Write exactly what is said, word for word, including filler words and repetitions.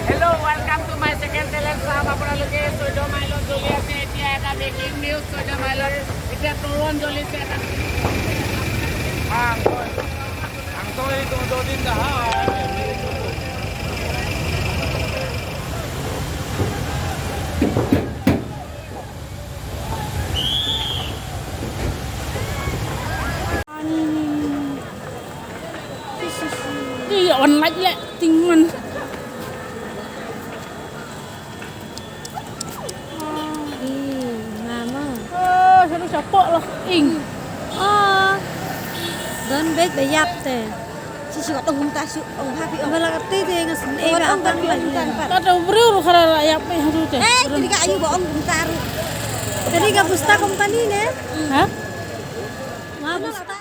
Hello, welcome to my second talent farm. আপোনালোকে চৈধ্য মাইলত জ্বলি আছে এতিয়া এটা ব্ৰেকিং নিউজ। চৈধ্য মাইলত এতিয়া তৰুণ জ্বলিছে এটা। Ih, on lait leh, ting man. Ih, mama. Oh, shu shapoh lah, ing. Oh. Don bek ba ïap te. Shi shi ka tong kumta shu ong ha phi ong. Ba la ka te te nga sum. Eh, ba ong ong kan ba ong kan ba. Ka ta briew ruh khara la ïap eh haduh te. Eh, tadi ka ayu ba ong kumta ruh. Tadi ka busta company ne? Ha? Ma busta.